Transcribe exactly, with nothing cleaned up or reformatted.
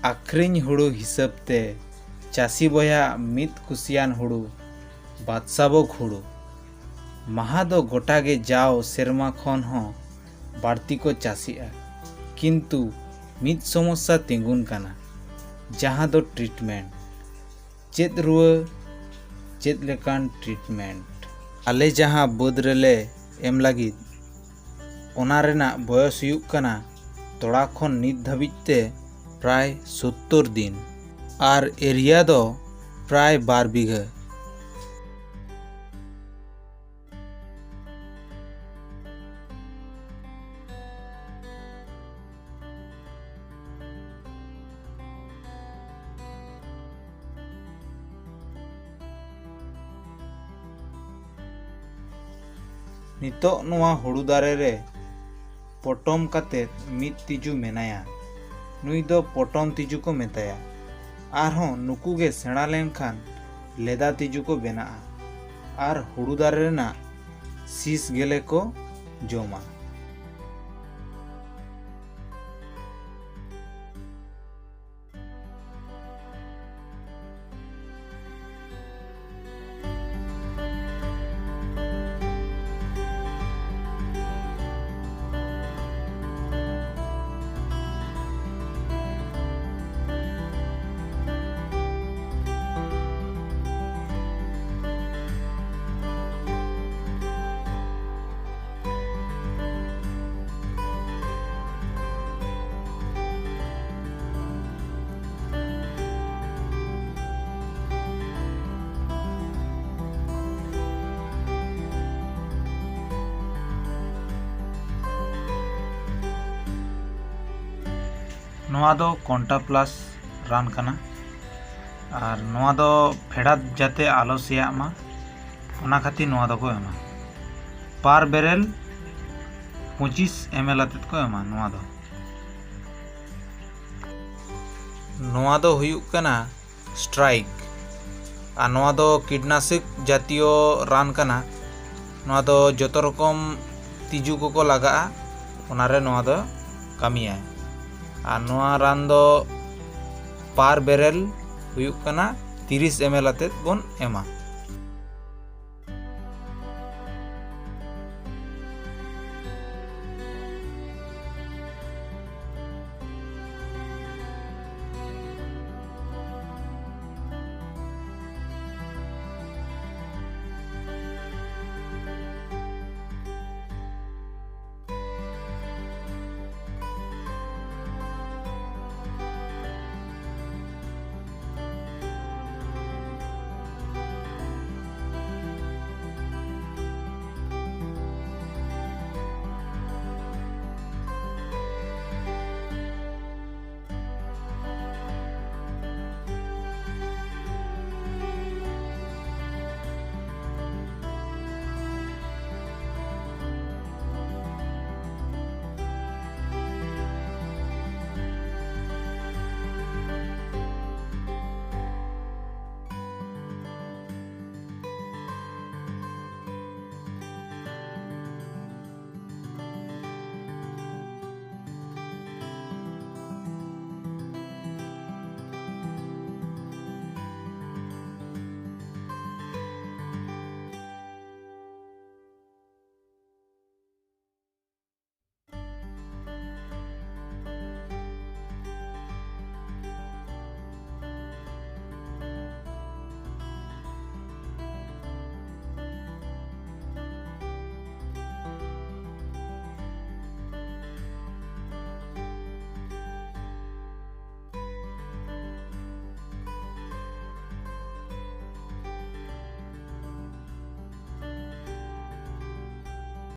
ᱟᱹᱠᱷᱨᱤᱧ ᱦᱩᱲᱩ ᱦᱤᱥᱟᱹᱵ ᱛᱮ ᱪᱟᱹᱥᱤ ᱵᱚᱭᱦᱟ ᱢᱤᱫ ᱠᱩᱥᱤᱭᱟᱱ ᱦᱩᱲᱩ ᱵᱟᱫᱥᱟᱵᱚᱠ ᱦᱩᱲᱩ ᱢᱟᱦᱟ ᱫᱚ ᱜᱚᱴᱟ ᱜᱮ ᱡᱟᱣ ᱥᱮᱨᱢᱟ ᱠᱷᱚᱱ ᱦᱚᱸ ᱵᱟᱹᱲᱛᱤ ᱠᱚ ᱪᱟᱥᱮᱜᱼᱟ᱾ ᱠᱤᱱᱛᱩ ᱢᱤᱫ ᱥᱚᱢᱚᱥᱥᱟ ᱛᱤᱸᱜᱩᱱ ᱠᱟᱱᱟ, ᱡᱟᱦᱟᱸ ᱫᱚ ᱴᱨᱤᱴᱢᱮᱱᱴ᱾ ᱪᱮᱫ ᱨᱩᱣᱟᱹ, ᱪᱮᱫ ᱞᱮᱠᱟᱱ ᱴᱨᱤᱴᱢᱮᱱᱴ? ᱟᱞᱮ ᱡᱟᱦᱟᱸ ᱵᱟᱹᱫᱽ ᱨᱮᱞᱮ ᱮᱢ ᱞᱟᱹᱜᱤᱫ, ᱚᱱᱟ ᱨᱮᱱᱟᱜ ᱵᱚᱭᱚᱥ ᱦᱩᱭᱩᱜ ᱠᱟᱱᱟ ᱛᱚᱲᱟ ᱠᱷᱚᱱ ᱱᱤᱛ ᱫᱷᱟᱹᱵᱤᱡ ᱛᱮ ᱯᱨᱟᱭ ᱥᱳᱛᱛᱳᱨ ᱫᱤᱱ, ᱟᱨ ᱮᱨᱤᱭᱟ ᱫᱚ ᱯᱨᱟᱭ ᱵᱟᱨ ᱵᱤᱜᱷᱟᱹ᱾ ᱱᱤᱛᱚᱜ ᱱᱚᱣᱟ ᱦᱩᱲᱩ ᱫᱟᱨᱮ ᱨᱮ ᱯᱚᱴᱚᱢ ᱠᱟᱛᱮᱫ ᱢᱤᱫ ᱛᱤᱡᱩ ᱢᱮᱱᱟᱭᱟ᱾ ᱱᱩᱭ ᱫᱚ ᱯᱚᱴᱚᱢ ᱛᱤᱡᱩ ᱠᱚ ᱢᱮᱛᱟᱭᱟ᱾ ᱟᱨᱦᱚᱸ ᱱᱩᱠᱩ ᱜᱮ ᱥᱮᱬᱟ ᱞᱮᱱᱠᱷᱟᱱ ᱞᱮᱫᱟ ᱛᱤᱡᱩ ᱠᱚ ᱵᱮᱱᱟᱜᱼᱟ ᱟᱨ ᱦᱩᱲᱩ ᱫᱟᱨᱮ ᱨᱮᱱᱟᱜ ᱥᱤᱥ ᱜᱮᱞᱮ ᱠᱚ ᱡᱚᱢᱟ᱾ ᱱᱚᱣᱟ ᱫᱚ ᱠᱚᱱᱴᱟ ᱯᱞᱟᱥ ᱨᱟᱱ ᱠᱟᱱᱟ, ᱟᱨ ᱱᱚᱣᱟ ᱫᱚ ᱯᱷᱮᱰᱟᱛ ᱡᱟᱛᱮ ᱟᱞᱚ ᱥᱮᱭᱟᱜ ᱢᱟ, ᱚᱱᱟ ᱠᱷᱟᱹᱛᱤᱨ ᱱᱚᱣᱟ ᱫᱚᱠᱚ ᱮᱢᱟ᱾ ᱯᱟᱨ ᱵᱮᱨᱮᱞ ᱯᱚᱸᱪᱤᱥ ᱮᱢ ᱮᱞ ᱟᱛᱮᱫ ᱠᱚ ᱮᱢᱟ ᱱᱚᱣᱟ ᱫᱚ᱾ ᱱᱚᱣᱟ ᱫᱚ ᱦᱩᱭᱩᱜ ᱠᱟᱱᱟ ᱥᱴᱨᱟᱭᱤᱠ, ᱟᱨ ᱱᱚᱣᱟ ᱫᱚ ᱠᱤᱴᱱᱟᱥᱚᱠ ᱡᱟᱛᱤᱭᱚ ᱨᱟᱱ ᱠᱟᱱᱟ᱾ ᱱᱚᱣᱟ ᱫᱚ ᱡᱚᱛᱚ ᱨᱚᱠᱚᱢ ᱛᱤᱡᱩ ᱠᱚᱠᱚ ᱞᱟᱜᱟᱜᱼᱟ, ᱚᱱᱟᱨᱮ ᱱᱚᱣᱟ ᱫᱚ ᱠᱟᱹᱢᱤᱭᱟᱭ᱾ ᱟᱨ ᱱᱚᱣᱟ ᱨᱟᱱ ᱫᱚ per barrel ᱦᱩᱭᱩᱜ ᱠᱟᱱᱟ ᱛᱤᱨᱤᱥ ᱮᱢ ᱮᱞ ᱟᱛᱮᱫ ᱵᱚᱱ ᱮᱢᱟ᱾